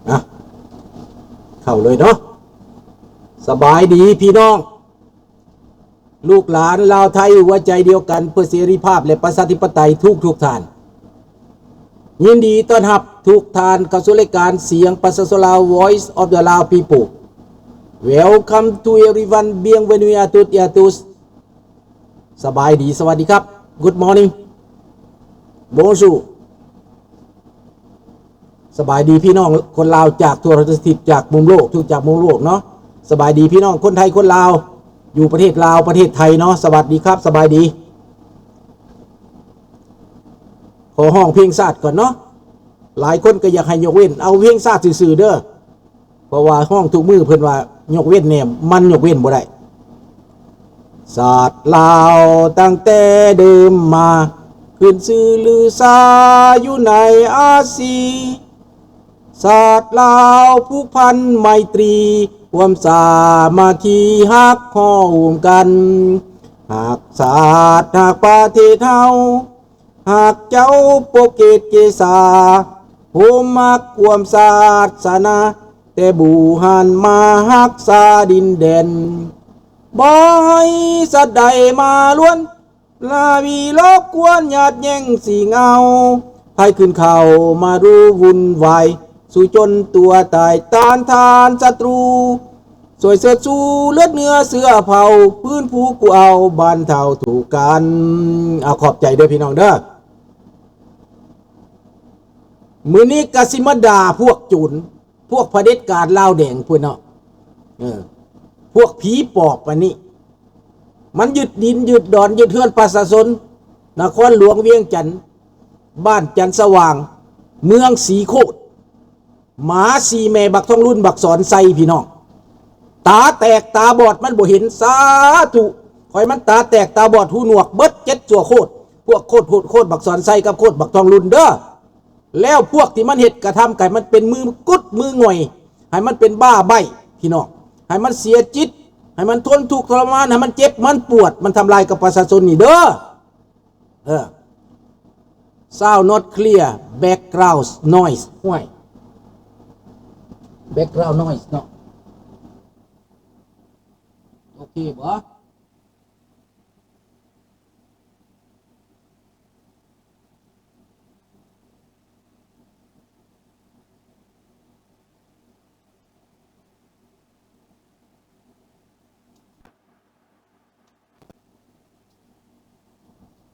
ອ່ະ ເຂົ້າເລີຍເນາະ. ສະບາຍດີພີ່ນ້ອງ ລູກຫຼານລາວໄທຫົວໃຈດຽວກັນເພື່ອເສລີພາບ ແລະ ປະຊາທິປະໄຕທຸກໆທ່ານ. ຍິນດີຕ້ອນຮັບທຸກທ່ານເຂົ້າສູ່ລາຍການສຽງປະຊາຊົນລາວ Voice of the Lao People. Welcome to everyone. Bienvenue à toutes et à tous. ສະບາຍດີ ສະຫວັດດີຄັບ Good morning. Bonjour. ສະບາຍດີພີ່ນ້ອງຄົນລາວຈາກທົ່ວທຸກທິດ ຈາກມຸມໂລກ ທຸກຈາກມຸມໂລກເນາະ. ສະບາຍດີພີ່ນ້ອງຄົນໄທຄົນລາວ ຢູ່ປະເທດລາວ ປະເທດໄທເນາະ. ສະຫວັດດີຄັບ ສະບາຍດີ. ຂໍຮ້ອງເພງຊາດກ່ອນເນາະ. ຫຼາຍຄົນກໍຢາກໃຫ້ຍົກເວັ້ນ ເອົາເພງຊາດຊື່ໆເດີ. ເພາະວ່າຮ້ອງທຸກມື້ເພິ່ນວ່າຍົກເວັ້ນແດ່ ມັນຍົກເວັ້ນບໍ່ໄດ້. ຊາດລາວຕັ້ງແຕ່ເດີມມາ ຂຶ້ນຊື່ລືຊາຢູ່ໃນອາຊີ. ຊາດລາວຜູກພັນໄມຕີ ຮ່ວມສາມັກຄີຮັກຮ້ອມກັນ. ຮັກຊາດຮັກປະເທດເຮົາ ຮັກເຈົ້າປົກເກດເກສາ ໂຮມຮັກຮ່ວມສາສະໜາ ແຕ່ບູຮານມາຮັກສາດິນແດນ. ບໍ່ໃຫ້ສັດໃດມາລວນ ລາວີລົບກວນຍາດແຍ່ງຊິງເອົາ ໃຜຂຶ້ນເຂົ້າມາດູວຸ່ນວາຍ ສູ້ຈົນຕົວຕາຍຕ້ານທານສັດຕູ ຊ່ວຍເຊີດຊູເລືອດເນື້ອເຊື້ອເຜົ່າ ຟື້ນຟູກູ້ເອົາບ້ານເຖົ້າທຸກກັນ. ເອົາ ຂອບໃຈເດີພີ່ນ້ອງເດີ. ມື້ນີ້ກະຊິມາດ່າພວກໂຈນ ພວກຜະເດັດການລາວແດງພຸ້ນເນາະ. ເອີ ພວກຜີປອບອັນນີ້ ມັນຍຶດດິນຍຶດດອນ ຍຶດເຮືອນປະຊາຊົນ ນະຄອນຫຼວງວຽງຈັນ ບ້ານຈັນສະຫວ່າງ ເມືອງສີໂຄດ. ໝາສີ່ແມ່ບັກທອງລຸນ ບັກສອນໄຊ ພີ່ນ້ອງ ຕາແຕກຕາບອດມັນບໍ່ເຫັນ. ສາທຸ ຂ້ອຍມັນຕາແຕກຕາບອດຫູໜວກເບິດເຈັດຊົ່ວໂຄດ ພວກໂຄດໂຫດໂຄດບັກສອນໄຊກັບໂຄດບັກທອງລຸນເດີ. ແລ້ວພວກທີ່ມັນເຮັດກະທຳ ໃຫ້ມັນເປັນມືກຸດມືງ່ອຍ ໃຫ້ມັນເປັນບ້າໃບ້ ພີ່ນ້ອງ ໃຫ້ມັນເສຍຈິດ ໃຫ້ມັນທົນທຸກທໍລະມານ ໃຫ້ມັນເຈັບມັນປວດ ມັນທຳລາຍກັບປະຊາຊົນນີ້ເດີ. ເອີ Sound not clear, background noise. ຫ້ວຍ background noise ເນາະ. ໂອເຄບໍ່?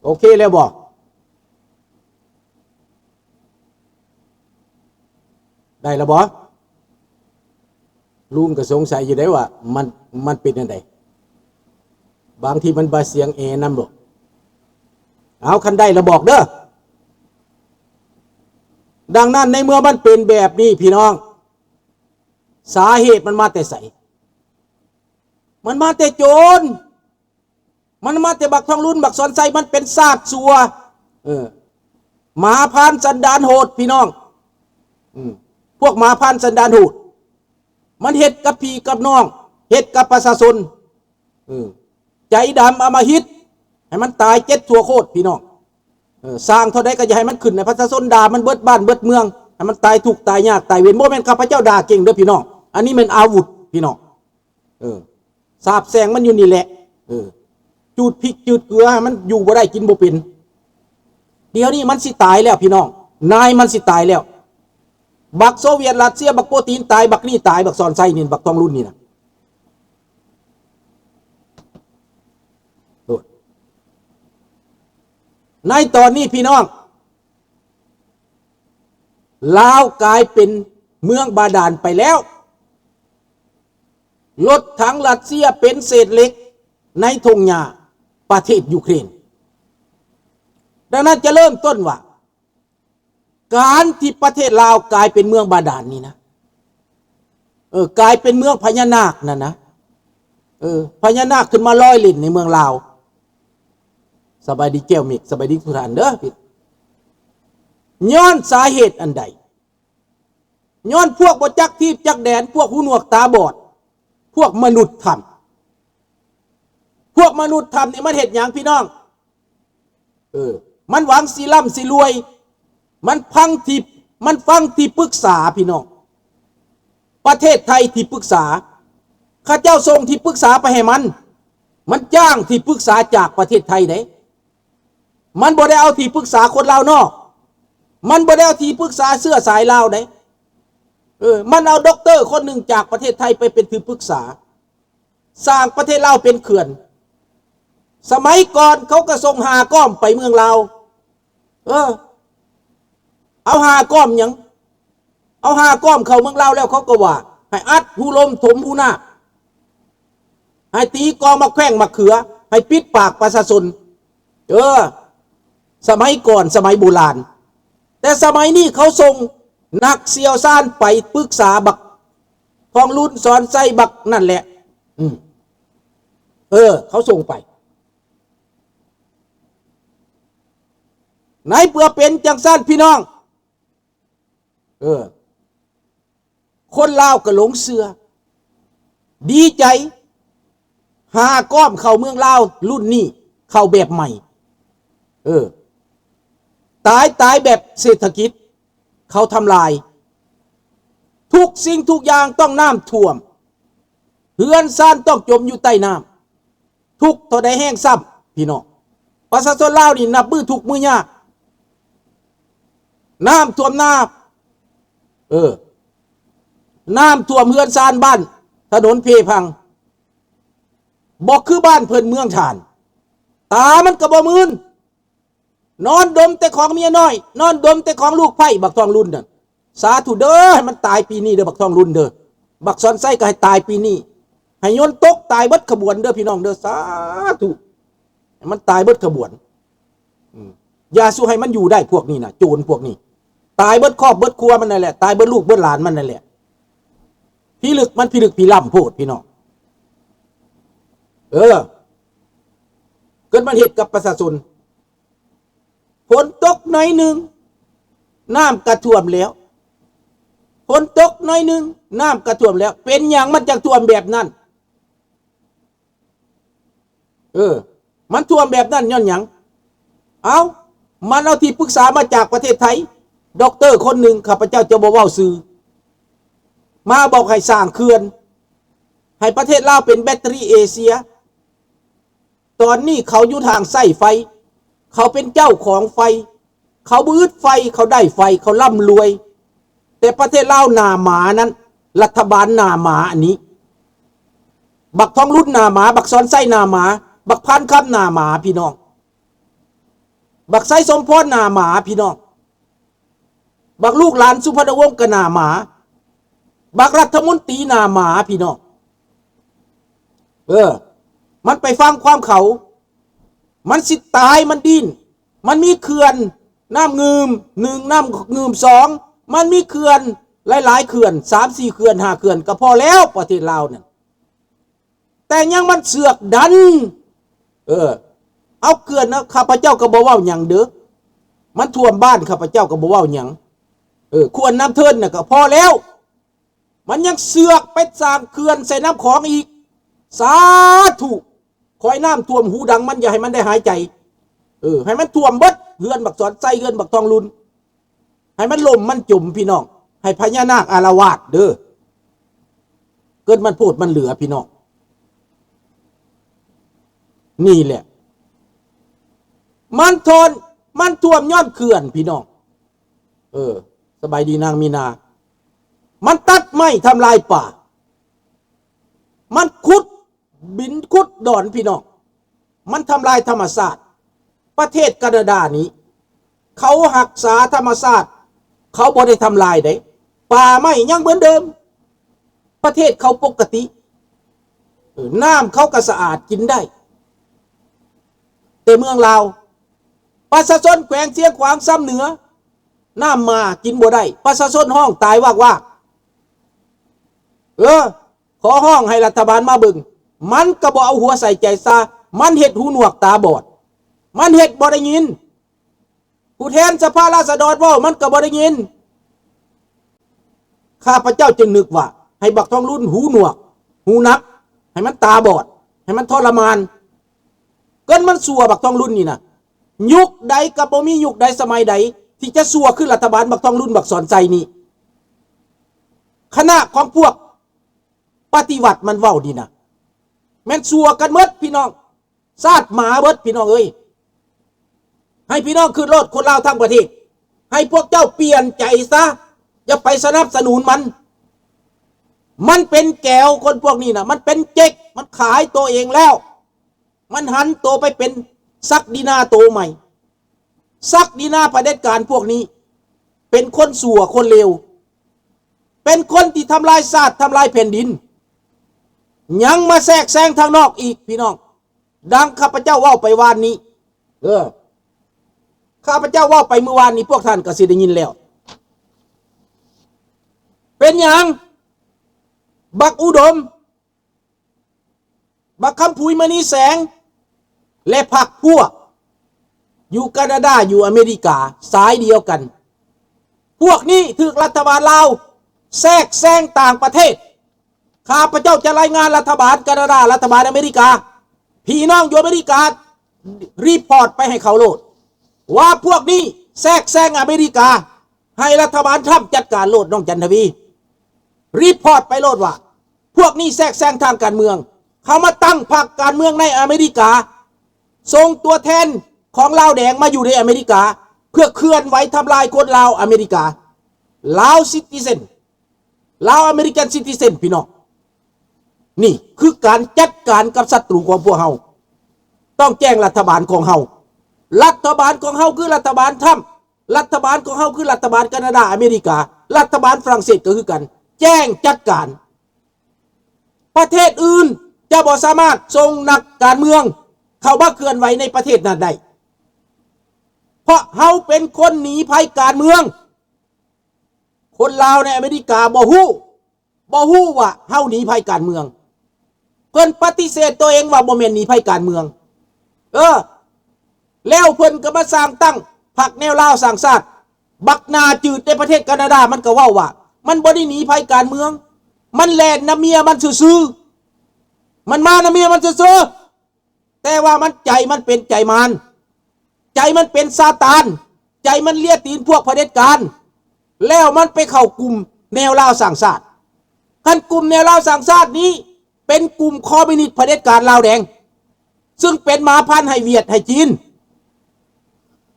ໂອເຄແລ້ວບໍ່? ໄດ້ແລ້ວບໍ່? ລຸງກໍສົງໄສຢູ່ເດ້ວ່າມັນ ມັນເປັນຈັ່ງໃດ? ບາງທີມັນບໍ່ສຽງແອນຳບໍ່? ເອົາ ຄັນໄດ້ລະບອກເດີ. ດັ່ງນັ້ນ ໃນເມື່ອມັນເປັນແບບນີ້ ພີ່ນ້ອງ ສາເຫດມັນມາແຕ່ໃສ? ມັນມາແຕ່ໂຈນ. ມັນມາແຕ່ບັກທອງລຸນ ບັກສອນໄຊ ມັນເປັນຊາດຊົ່ວ. ເອີ ໝາພານສັນດານໂຫດ ພີ່ນ້ອງ. ອືມ ພວກໝາພານສັນດານໂຫດ ມັນເຮັດກັບພີ່ກັບນ້ອງ ເຮັດກັບປະຊາຊົນ. ເອີ ໃຈດຳອຳມະຫິດ ໃຫ້ມັນຕາຍເຈັດທົ່ວໂຄດ ພີ່ນ້ອງ. ເອີ ສ້າງເທົ່າໃດກໍຢ່າໃຫ້ມັນຂຶ້ນ ໃຫ້ປະຊາຊົນດ່າມັນເບິດບ້ານເບິດເມືອງ ໃຫ້ມັນຕາຍທຸກຕາຍຍາກຕາຍເວນ. ບໍ່ແມ່ນຂ້າພະເຈົ້າດ່າເກັ່ງເດີ ພີ່ນ້ອງ ອັນນີ້ແມ່ນອາວຸດ ພີ່ນ້ອງ. ເອີ ສາບແຊ່ງມັນຢູ່ນີ້ແຫຼະ. ເອີ ຈູດພິກຈູດເກືອໃຫ້ມັນຢູ່ບໍ່ໄດ້ກິນບໍ່ເປັນ. ດຽວນີ້ມັນຊິຕາຍແລ້ວພີ່ນ້ອງ ນາຍມັນຊິຕາຍແລ້ວ. ບັກໂຊວຽດຣັດເຊຍ ບັກໂປຕີນຕາຍ ບັກນີ້ຕາຍ ບັກສອນໄຊນີ້ ບັກທອງລຸນນີ້ນະ. ໂອ້ ໃນຕອນນີ້ພີ່ນ້ອງ ລາວກາຍເປັນເມືອງບາດານໄປແລ້ວ. ລົດຖັງຣັດເຊຍເປັນເສດເຫຼັກໃນທົ່ງຫຍ້າປະເທດຢູເຄຣນ. ດັ່ງນັ້ນຈະເລີ່ມຕົ້ນວ່າ ການທີ່ປະເທດລາວກາຍເປັນເມືອງບາດານນີ້ນະ ເອີ ກາຍເປັນເມືອງພະຍານາກນັ້ນນະ ເອີ ພະຍານາກຂຶ້ນມາລອຍຫຼິ້ນໃນເມືອງລາວ. ສະບາຍດີແກ້ວເມກ ສະບາຍດີທຸກທ່ານເດີ. ຍ້ອນສາເຫດອັນໃດ? ຍ້ອນພວກບໍ່ຈັກທີບຈັກແດນ ພວກຫູໜວກຕາບອດ ພວກມະນຸດຖ້ຳ. ພວກມະນຸດຖ້ຳນີ້ມັນເຮັດຫຍັງພີ່ນ້ອງ? ເອີ ມັນຫວັງຊິລ່ຳຊິລວຍ ມັນຟັງທີ່ ມັນຟັງທີ່ປຶກສາພີ່ນ້ອງ. ປະເທດໄທທີ່ປຶກສາ ເຂົາເຈົ້າສົ່ງທີ່ປຶກສາໄປໃຫ້ມັນ ມັນຈ້າງທີ່ປຶກສາຈາກປະເທດໄທເດ້ ມັນບໍ່ໄດ້ເອົາທີ່ປຶກສາຄົນລາວນອກ ມັນບໍ່ໄດ້ເອົາທີ່ປຶກສາເຊື້ອສາຍລາວເດ້ ເອີ ມັນເອົາດັອກເຕີຄົນໜຶ່ງຈາກປະເທດໄທໄປເປັນທີ່ປຶກສາ ສ້າງປະເທດລາວເປັນເຂື່ອນ. ສະໄໝກ່ອນເຂົາກໍສົ່ງຫ້າກ້ອມໄປເມືອງລາວ ເອີ ເອົາຫ້າກ້ອມຫຍັງ? ເອົາຫ້າກ້ອມເຂົ້າເມືອງລາວແລ້ວ ເຂົາກໍວ່າໃຫ້ອັດຮູລົມຖົມຮູນາກ ໃຫ້ຕີກອງໝາກແຂ້ງໝາກເຂືອ ໃຫ້ປິດປາກປະຊາຊົນ. ເອີ ສະໄໝກ່ອນ ສະໄໝໂບລານ ແຕ່ສະໄໝນີ້ເຂົາສົ່ງນັກຊ່ຽວຊານໄປປຶກສາບັກທອງລຸນ ສອນໄຊ ບັກນັ້ນແຫຼະ ອືມ ເອີ ເຂົາສົ່ງໄປ. ໃນເມື່ອເປັນຈັ່ງຊັ້ນພີ່ນ້ອງ ເອີ ຄົນລາວກໍຫຼົງເຊື່ອ ດີໃຈ ຫ້າກ້ອມເຂົ້າເມືອງລາວລຸ້ນນີ້ ເຂົ້າແບບໃໝ່ ເອີ ຕາຍ ຕາຍແບບເສດຖະກິດ ເຂົາທຳລາຍ ທຸກສິ່ງທຸກຢ່າງຕ້ອງນ້ຳຖ້ວມ ເຮືອນຊານຕ້ອງຈົມຢູ່ໃຕ້ນ້ຳ ທຸກເທົ່າໃດແຮງຊ້ຳ ພີ່ນ້ອງ. ປະຊາຊົນລາວນີ້ນັບມື້ທຸກມື້ຍາກ ນ້ຳຖ້ວມນາ ເອີ ນ້ຳຖ້ວມເຮືອນຊານບ້ານ ຖະໜົນເພພັງ ບໍ່ຄືບ້ານເພິ່ນເມືອງທ່ານ ຕາມັນກໍບໍ່ມື່ນ ນອນດົມແຕ່ຂອງເມຍນ້ອຍ ນອນດົມແຕ່ຂອງລູກໃພ້ ບັກທອງລຸນນັ້ນ. ສາທຸເດີ ໃຫ້ມັນຕາຍປີນີ້ເດີ ບັກທອງລຸນເດີ ບັກສອນໄຊກໍໃຫ້ຕາຍປີນີ້ ໃຫ້ຍົນຕົກຕາຍເບິດຂະບວນເດີ ພີ່ນ້ອງເດີ ສາທຸ ໃຫ້ມັນຕາຍເບິດຂະບວນ. ອືມ ຢ່າສູ່ໃຫ້ມັນຢູ່ໄດ້ ພວກນີ້ນະ ໂຈນພວກນີ້ ຕາຍເບິດຄອບເບິດຄົວມັນນັ້ນແຫຼະ ຕາຍເບິດລູກເບິດຫຼານມັນນັ້ນແຫຼະ. ພິລຶກ ມັນພິລຶກພິລ່ຳໂພດ ພີ່ນ້ອງ ເອີ ເກີດມັນເຮັດກັບປະຊາຊົນ ຝົນຕົກໜ້ອຍໜຶ່ງ ນ້ຳກະຖ້ວມແລ້ວ ຝົນຕົກໜ້ອຍໜຶ່ງ ນ້ຳກະຖ້ວມແລ້ວ. ເປັນຫຍັງມັນຈັ່ງຖ້ວມແບບນັ້ນ? ເອີ ມັນຖ້ວມແບບນັ້ນຍ້ອນຫຍັງ? ເອົ້າ ມັນເອົາທີ່ປຶກສາມາຈາກປະເທດໄທ ດັອກເຕີຄົນໜຶ່ງ ຂ້າພະເຈົ້າຈະບໍ່ເວົ້າຊື່ ມາບອກໃຫ້ສ້າງເຂື່ອນ ໃຫ້ປະເທດລາວເປັນແບັດເຕີຣີເອເຊຍ. ຕອນນີ້ເຂົາຢູ່ທາງໃຊ້ໄຟ ເຂົາເປັນເຈົ້າຂອງໄຟ ເຂົາບໍ່ອຶດໄຟ ເຂົາໄດ້ໄຟ ເຂົາລ່ຳລວຍ. ແຕ່ປະເທດລາວໜ້າໝານັ້ນ ລັດຖະບານໜ້າໝາອັນນີ້ ບັກທອງລຸນໜ້າໝາ ບັກສອນໄຊໜ້າໝາ ບັກພານຄຳໜ້າໝາ ພີ່ນ້ອງ ບັກໄຊສົມພອນໜ້າໝາ ພີ່ນ້ອງ. ບັກລູກຫຼານສຸພັນນະວົງກໍໜ້າໝາ ບັກລັດຖະມົນຕີໜ້າໝາ ພີ່ນ້ອງ. ເອີ ມັນໄປຟັງຄວາມເຂົາ ມັນຊິຕາຍ ມັນດີ້ນ. ມັນມີເຂື່ອນນ້ຳງື່ມໜຶ່ງ ນ້ຳງື່ມສອງ ມັນມີເຂື່ອນຫຼາຍໆເຂື່ອນ ສາມສີ່ເຂື່ອນ ຫ້າເຂື່ອນ ກໍພໍແລ້ວ ປະເທດລາວນັ້ນ. ແຕ່ຍັງມັນເຊືອກດັນ ເອີ ເອົາເຂື່ອນນະ ຂ້າພະເຈົ້າກໍບໍ່ເວົ້າຫຍັງເດີ ມັນຖ້ວມບ້ານ ຂ້າພະເຈົ້າກໍບໍ່ເວົ້າຫຍັງ ເອີ ຂວນນ້ຳເທີນນະກໍພໍແລ້ວ ມັນຍັງເຊືອກໄປສ້າງເຂື່ອນໃສ່ນ້ຳຂອງອີກ. ສາທຸ ຂໍໃຫ້ນ້ຳຖ້ວມຫູດັງມັນ ຢ່າໃຫ້ມັນໄດ້ຫາຍໃຈ ເອີ ໃຫ້ມັນຖ້ວມເບິດ ເຮືອນບັກສອນໄຊ ເຮືອນບັກທອງລຸນ ໃຫ້ມັນລົ້ມມັນຈົມ ພີ່ນ້ອງ ໃຫ້ພະຍານາກອາລະວາດເດີ ເກີດມັນໂພດມັນເຫຼືອ ພີ່ນ້ອງ. ນີ້ແຫຼະ ມັນທອນ ມັນຖ້ວມຍ້ອນເຂື່ອນ ພີ່ນ້ອງ. ເອີ ສະບາຍດີນາງມີນາ. ມັນຕັດໄມ້ທຳລາຍປ່າ ມັນຂຸດ ດິນຂຸດດອນ ພີ່ນ້ອງ ມັນທຳລາຍທຳມະຊາດ. ປະເທດການາດານີ້ ເຂົາຮັກສາທຳມະຊາດ ເຂົາບໍ່ໄດ້ທຳລາຍເດ້ ປ່າໄມ້ຍັງເໝືອນເດີມ ປະເທດເຂົາປົກກະຕິ ເອີ ນ້ຳເຂົາກໍສະອາດກິນໄດ້. ແຕ່ເມືອງລາວ ປະຊາຊົນແຂວງຊຽງຂວາງຊຳເໜືອ ນ້ຳໝາກິນບໍ່ໄດ້ ປະຊາຊົນຮ້ອງຕາຍວາກໆ. ເອີ ຂໍຮ້ອງໃຫ້ລັດຖະບານມາເບິ່ງ ມັນກໍບໍ່ເອົາຫົວໃສ່ໃຈຊາ ມັນເຮັດຫູໜວກຕາບອດ ມັນເຮັດບໍ່ໄດ້ຍິນ ຜູ້ແທນສະພາລາຊະດອນເວົ້າມັນກໍບໍ່ໄດ້ຍິນ. ຂ້າພະເຈົ້າຈຶ່ງນຶກວ່າ ໃຫ້ບັກທອງລຸນຫູໜວກ ຫູໜັກ ໃຫ້ມັນຕາບອດ ໃຫ້ມັນທໍລະມານ ເກີນມັນຊົ່ວ ບັກທອງລຸນນີ້ນະ. ຍຸກໃດກໍບໍ່ມີຍຸກໃດສະໄໝໃດທີ່ຈະຊົ່ວຄືລັດຖະບານບັກທອງລຸນ ບັກສອນໄຊນີ້. ຄະນະຂອງພວກ ປະຕິວັດມັນເວົ້ານີ້ນະ ແມ່ນຊົ່ວກັນໝົດພີ່ນ້ອງ ຊາດໝາເບິດພີ່ນ້ອງເອີຍ. ໃຫ້ພີ່ນ້ອງຄິດໂລດ ຄົນລາວທັງປະເທດ ໃຫ້ພວກເຈົ້າປ່ຽນໃຈຊະ ຢ່າໄປສະໜັບສະໜູນມັນ. ມັນເປັນແກວ ຄົນພວກນີ້ນະ ມັນເປັນເຈັກ ມັນຂາຍໂຕເອງແລ້ວ ມັນຫັນໂຕໄປເປັນສັກດີນາໂຕໃໝ່. ສັກດີນາຜະເດັດການພວກນີ້ ເປັນຄົນຊົ່ວຄົນເລວ ເປັນຄົນທີ່ທຳລາຍຊາດ ທຳລາຍແຜ່ນດິນ ຍັງມາແຊກແຊງທາງນອກອີກພີ່ນ້ອງ. ດັ່ງຂ້າພະເຈົ້າເວົ້າໄປວານນີ້ ເອີ ຂ້າພະເຈົ້າເວົ້າໄປມື້ວານນີ້ ພວກທ່ານກໍຊິໄດ້ຍິນແລ້ວ. ເປັນຫຍັງ ບັກອຸດົມ ບັກຄຳຜຸຍ ມະນີແສງ ແລະ ພັກພວກ ຢູ່ການາດາ ຢູ່ອາເມລິກາ ສາຍດຽວກັນ ພວກນີ້ຖືກລັດຖະບານລາວແຊກແຊງຕ່າງປະເທດ. ຂ້າພະເຈົ້າຈະລາຍງານລັດຖະບານການາດາ ລັດຖະບານອາເມລິກາ ພີ່ນ້ອງຢູ່ອາເມລິກາ ຣີພອດໄປໃຫ້ເຂົາໂລດ ວ່າພວກນີ້ແຊກແຊງອາເມລິກາ ໃຫ້ລັດຖະບານທຣຳຈັດການໂລດ ນ້ອງຈັນທະວີ ຣີພອດໄປໂລດວ່າ ພວກນີ້ແຊກແຊງທາງການເມືອງ ເຂົາມາຕັ້ງພັກການເມືອງໃນອາເມລິກາ ສົ່ງຕົວແທນຂອງລາວແດງມາຢູ່ໃນອາເມລິກາ ເພື່ອເຄື່ອນໄຫວທຳລາຍຄົນລາວອາເມລິກາ ລາວຊິຕິເຊັນ ລາວອາເມລິກັນຊິຕິເຊັນ ພີ່ນ້ອງ. ນີ້ຄືການຈັດການກັບສັດຕູຂອງພວກເຮົາ ຕ້ອງແຈ້ງລັດຖະບານຂອງເຮົາ. ລັດຖະບານຂອງເຮົາຄືລັດຖະບານທຣຳ ລັດຖະບານຂອງເຮົາຄືລັດຖະບານການາດາ ອາເມລິກາ ລັດຖະບານຝຣັ່ງເສດກໍຄືກັນ ແຈ້ງຈັດການ. ປະເທດອື່ນຈະບໍ່ສາມາດສົ່ງນັກການເມືອງເຂົ້າມາເຄື່ອນໄຫວໃນປະເທດນັ້ນໄດ້ ເພາະເຮົາເປັນຄົນໜີໄພການເມືອງ. ຄົນລາວໃນອາເມລິກາບໍ່ຮູ້ ບໍ່ຮູ້ວ່າເຮົາໜີໄພການເມືອງ. ເພິ່ນປະຕິເສດຕົວເອງວ່າບໍ່ແມ່ນໜີໄພການເມືອງ. ເອີ ແລ້ວເພິ່ນກໍມາສ້າງຕັ້ງພັກແນວລາວສ້າງຊາດ. ບັກໜ້າຈືດໃນປະເທດການາດາ ມັນກໍເວົ້າວ່າ ມັນບໍ່ໄດ້ໜີໄພການເມືອງ ມັນແລ່ນນຳເມຍມັນຊື່ໆ ມັນມານຳເມຍມັນຊື່ໆ. ແຕ່ວ່າມັນ ໃຈມັນເປັນໃຈມານ ໃຈມັນເປັນຊາຕານ ໃຈມັນເລຍຕີນພວກຜະເດັດການ ແລ້ວມັນໄປເຂົ້າກຸ່ມແນວລາວສ້າງຊາດ. ຄັນກຸ່ມແນວລາວສ້າງຊາດນີ້ ເປັນກຸ່ມຄອມມິວນິດຜະເດັດການລາວແດງ ຊຶ່ງເປັນໝາພັນໃຫ້ຫວຽດໃຫ້ຈີນ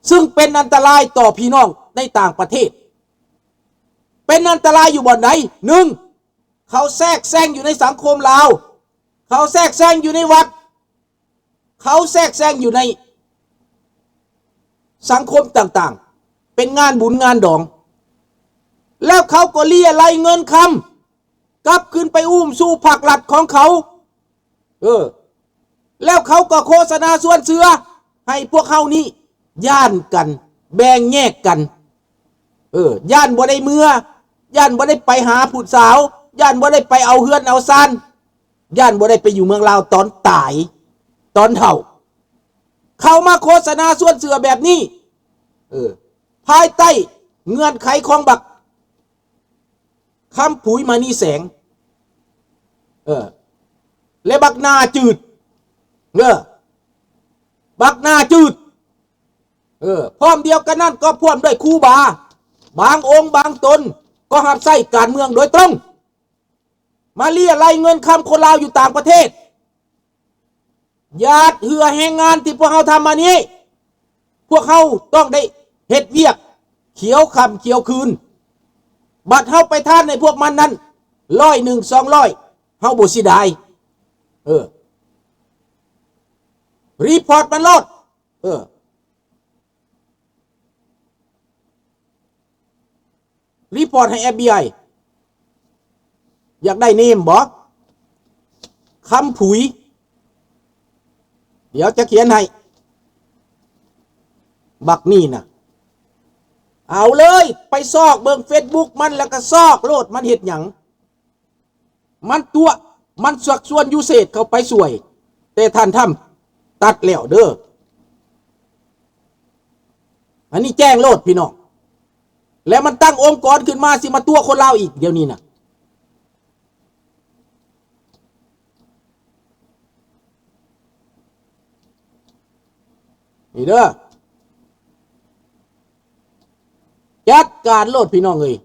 ຊຶ່ງເປັນອັນຕະລາຍຕໍ່ພີ່ນ້ອງໃນຕ່າງປະເທດ. ເປັນອັນຕະລາຍຢູ່ບ່ອນໃດ? ໜຶ່ງ ເຂົາແຊກແຊງຢູ່ໃນສັງຄົມລາວ ເຂົາແຊກແຊງຢູ່ໃນວັດ ເຂົາແຊກແຊງຢູ່ໃນສັງຄົມຕ່າງໆ ເປັນງານບຸນງານດອງ ແລ້ວເຂົາກໍເລຍໄລເງິນຄຳກັບຄືນໄປອູ້ມສູ່ພັກລັດຂອງເຂົາ. ເອີ ແລ້ວເຂົາກໍໂຄສະນາຊວນເຊື່ອໃຫ້ພວກເຮົານີ້ຢ້ານກັນ ແບ່ງແຍກກັນ. ເອີ ຢ້ານບໍ່ໄດ້ເມືອ ຢ້ານບໍ່ໄດ້ໄປຫາຜູ້ສາວ ຢ້ານບໍ່ໄດ້ໄປເອົາເຮືອນເອົາຊານ ຢ້ານບໍ່ໄດ້ໄປຢູ່ເມືອງລາວຕອນຕາຍ ຕອນເຖົ້າ. ເຂົາມາໂຄສະນາຊວນເຊື່ອແບບນີ້ ເອີ ພາຍໃຕ້ເງື່ອນໄຂຂອງບັກຄຳຜຸຍ ມະນີແສງ ເອີ ແລະ ບັກໜ້າຈືດ ເອີ ບັກໜ້າຈືດ ເອີ ພ້ອມດຽວກັນນັ້ນກໍພ້ອມດ້ວຍຄູບາ ບາງອົງບາງຕົນ ກໍຮັບໃຊ້ການເມືອງໂດຍຕຣົງ ມາເລຍໄລເງິນຄຳຄົນລາວຢູ່ຕ່າງປະເທດ ຢາດເຫື່ອແຮງງານທີ່ພວກເຮົາທຳມານີ້ ພວກເຮົາຕ້ອງໄດ້ເຮັດວຽກຂຽວຄ່ຳຂຽວຄືນ ບັດເຮົາໄປທານໃຫ້ພວກມັນນັ້ນ ຮ້ອຍໜຶ່ງ ສອງຮ້ອຍ ເຮົາບໍ່ເສຍດາຍ. ເອີ ຣີພອດມັນໂລດ ເອີ ຣີພອດໃຫ້ ເອັຟບີໄອ ຢາກໄດ້ເນມບໍ? ຄຳຜຸຍ ດຽວຈະຂຽນໃຫ້ ບັກນີ້ນະ ເອົາເລີຍ ໄປຊອກເບິ່ງເຟສບຸກມັນ ແລ້ວກໍຊອກໂລດ ມັນເຮັດຫຍັງ? ມັນຕົວະ ມັນຊັກຊວນຢູເຊດເຂົ້າໄປຊ່ວຍ ແຕ່ທ່ານທຳຕັດແລ້ວເດີ. ອັນນີ້ແຈ້ງໂລດພີ່ນ້ອງ ແລ້ວມັນຕັ້ງອົງກອນຂຶ້ນມາ ຊິມາຕົວະຄົນລາວອີກ ດຽວນີ້ນະ ນີ້ເດີ ຈັດການໂລດພີ່ນ້ອງເອີຍ.